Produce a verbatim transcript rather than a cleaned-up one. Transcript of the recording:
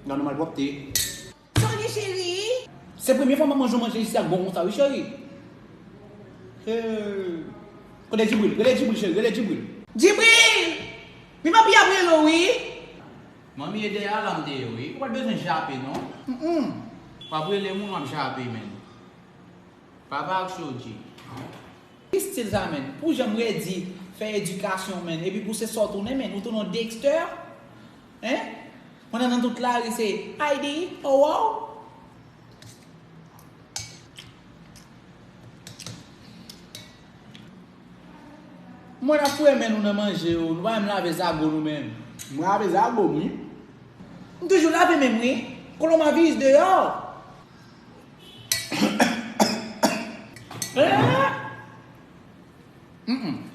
Nan nou malpwòpte. Sa w ye, cheri? Se premye fwa mwen manje yon manje isi ak bon konsa, wi, cheri. Hey. Kote Djibril? Rele Djibril, cheri, rele Djibril. Djibril! Mipapi ap rele w, wi. Manmi e dèyè a la m te ye, wi. Ou pa t bezwen jape, non. Mm-mm. W ap rele moun, w ap jape, menn. Papa ak Sodji. Ki stil sa, menn? Pou jan m redi fè edikasyon, menn. Epi pou se sa w tounen, menn. Ou tounen yon Dexter? Hein? Mwen nan tout lari se Heidi, oh wow. Mwen ap foure men nou nan manje yo, nou pa menm lave zago nou menm. Mwen lave zago m, wi. M toujou lave men m, wi. Kolomaviris deyò. Eh? Mm-mm.